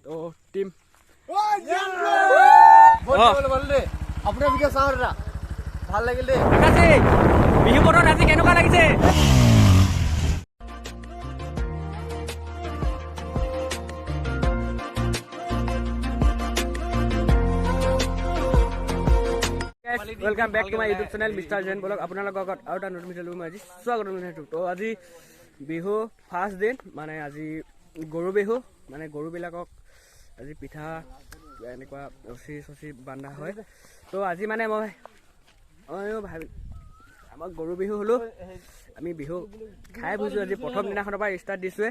তো টিম আপোনাৰ ভিডিঅ' চাওঁ দাদা, ভাল লাগিল দেই। বিহু বতৰত আজি কেনেকুৱা লাগিছে? Welcome back to my YouTube channel mister Jain blog. আপোনালোকৰ আগত আৰু এটা নতুন ভিডিঅ' মই আজি স্বাগতম জনাইছোঁ। তো আজি বিহু ফাৰ্ষ্ট দিন, মানে আজি গৰু বিহু, মানে গৰুবিলাকক আজি পিঠা এনেকুৱা ৰছী চচি বান্ধা হয়। তো আজি মানে ময়ো ভাবি আমাক গৰু বিহু হ'লো, আমি বিহু খাই ফুৰিছোঁ। আজি প্ৰথম দিনাখনৰ পৰা ষ্টাৰ্ট দিছোঁৱে।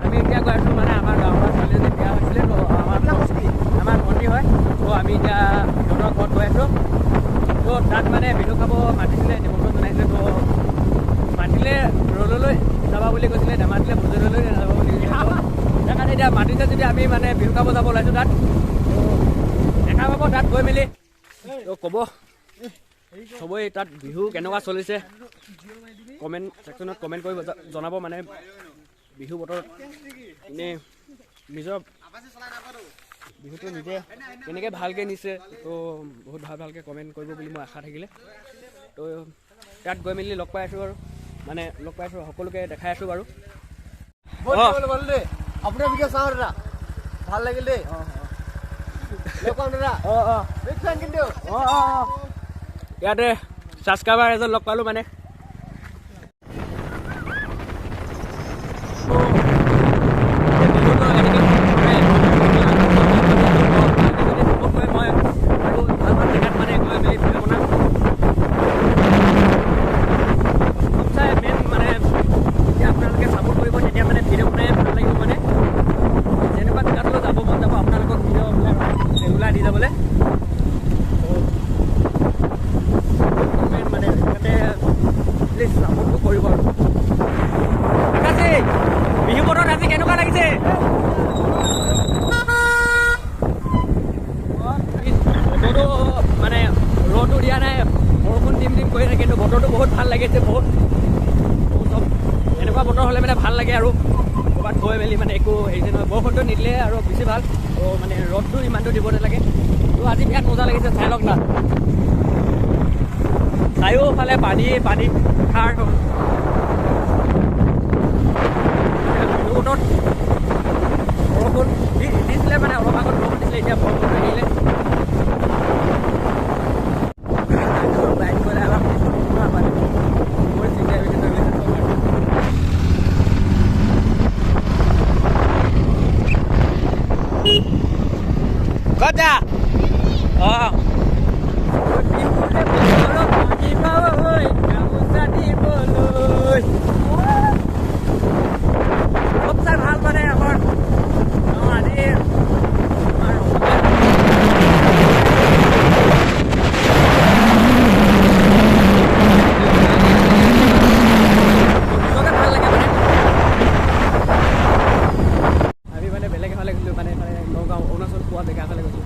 আমি এতিয়া গৈ আছোঁ, মানে আমাৰ গাঁৱৰ পৰা ছোৱালীজনী বিয়া হৈছিলে, তো আমাৰ ভণ্টি হয়। তো আমি এতিয়া সিহঁতৰ ঘৰত গৈ আছোঁ। তো তাত মানে বিহু খাব মাতিছিলে, নিমন্ত্ৰণ জনাইছিলে। তো মাতিলে ৰ'ললৈ যাবা বুলি কৈছিলে, নামাতিলে ভোজনলৈ নাযাব বুলি কৈছিলে। সেইকাৰণে এতিয়া মাতিছে যেতিয়া আমি মানে বিহু খাব যাব ওলাইছোঁ তাত। তো দেখা পাব তাত গৈ মেলি। তো ক'ব চবেই তাত বিহু কেনেকুৱা চলিছে, কমেণ্ট ছেকশ্যনত কমেণ্ট কৰি জনাব। মানে বিহু বতৰত এনেই নিজৰ বিহুটো নিজে কেনেকৈ ভালকৈ নিছে, তো বহুত ভাল ভালকৈ কমেণ্ট কৰিব বুলি মোৰ আশা থাকিলে। তো তাত গৈ মেলি লগ পাই আছোঁ বাৰু, মানে লগ পাই আছোঁ, সকলোকে দেখাই আছোঁ বাৰু। আপোনাৰ ভিডিঅ' চাওঁ দাদা, ভাল লাগিল দেই। দাদা অঁ অঁ কিন্তু অঁ অঁ অঁ ইয়াতে ছাবস্ক্ৰাইবাৰ এজন লগ পালোঁ। মানে বিহু বতৰত আজি কেনেকুৱা লাগিছে? বতৰটো মানে ৰ'দো দিয়া নাই, বৰষুণ দিম দিম কৰি থাকে, কিন্তু বতৰটো বহুত ভাল লাগিছে। বহুত চব এনেকুৱা বতৰ হ'লে মানে ভাল লাগে আৰু ক'ৰবাত গৈ মেলি মানে একো হেৰি নহয়। বৰষুণটো নিদিলে আৰু বেছি ভাল, তো মানে ৰ'দটো ইমানটো দিব নালাগে। তো আজি বিৰাট মজা লাগিছে, চাই লওক না। চাৰিওফালে পানী পানী পথাৰ। বতৰত বৰষুণ দিছিলে, মানে অলপ আগত বৰষুণ দিছিলে, এতিয়া বৰষুণটো এৰিলে। বাইক গ'লে আমাৰ ক'ত অঁ গামোচা দিবলৈ চব ভাল। মানে আমাৰ আজি আমাৰ নিজকে ভাল লাগে। মানে আমি মানে বেলেগ এফালে গৈছিলোঁ, মানে এইফালে নগাঁও অৰুণাচল পোৱা জেগা এফালে গৈছোঁ।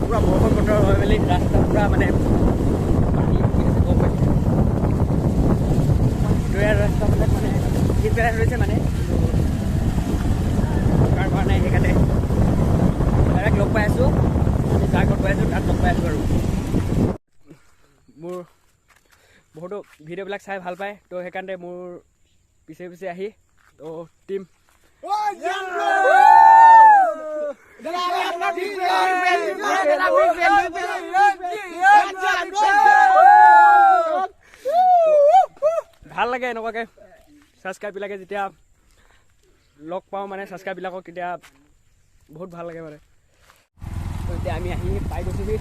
পুৰা বৰষুণ বতৰ হৈ মেলি ৰাস্তা পুৰা মানে পানী গম পাইছে। ৰাস্তাবিলাক মানে ঠিক পেলাই ধৰিছে, মানে তাৰ কাৰণে সেইকাৰণে ডাইৰেক্ট লগ পাই আছোঁ। আমি যাৰ ঘৰত গৈ আছোঁ তাত লগ পাই আছোঁ। আৰু মোৰ বহুতো ভিডিঅ'বিলাক চাই ভাল পায়, তো সেইকাৰণে মোৰ পিছে পিছে আহি তো টিম ভাল লাগে এনেকুৱাকৈ ছাবস্ক্ৰাইববিলাকে যেতিয়া লগ পাওঁ, মানে ছাবস্ক্ৰাইববিলাকক তেতিয়া বহুত ভাল লাগে। মানে এতিয়া আমি আহি পাই গৈছোঁহি।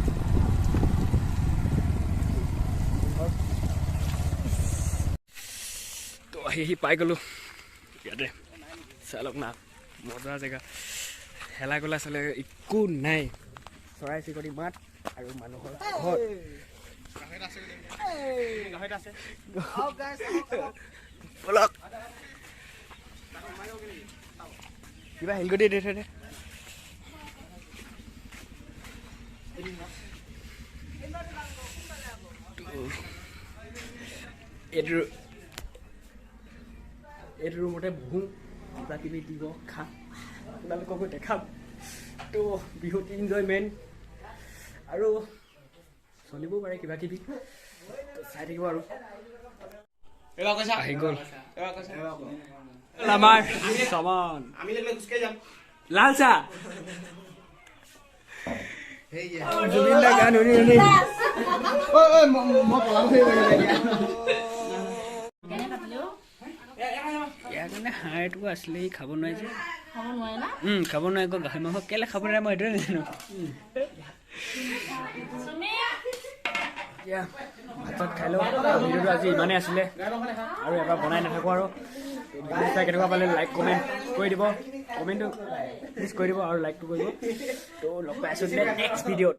আহি আহি পাই গ'লোঁ ইয়াতে। চাই লওক না, মজা জেগা। হেলা গোলা চালে একো নাই, চৰাই চিৰিকটি মাত আৰু মানুহৰ ঘৰ। ব'লক, কিবা শিলগুটি দি থৈ দে। এইটো এইটো ৰুমতে বহোঁ, কিবা কিবি দিব খাম, আপোনালোককো দেখাম। তো বিহুত এনজয়মেণ্ট আৰু চলিবও পাৰে কিবা কিবি, তো চাই থাকিব। আৰু আহি গ'ল আমাৰ চমন লাল চাহ। জুবিন দা গান শুনি শুনি ইয়াৰ কাৰণে হাঁহ এটুকুৰা আছিলে, সি খাব নোৱাৰিছে। খাব নোৱাৰে আকৌ গাহৰি মাংস। কেলে খাব নোৱাৰে মই সেইটোৱে নাজানো। এতিয়া ভাত চাত খাই লওঁ। ভিডিঅ'টো আজি ইমানেই আছিলে, আৰু এবাৰ বনাই নাথাকোঁ। আৰু ভিডিঅ' চাই কেনেকুৱা পালে লাইক কমেণ্ট কৰি দিব, কমেণ্টটো প্লিজ কৰি দিব আৰু লাইকটো কৰিব। তো লগ পাই আছোঁ নেক্সট ভিডিঅ'ত।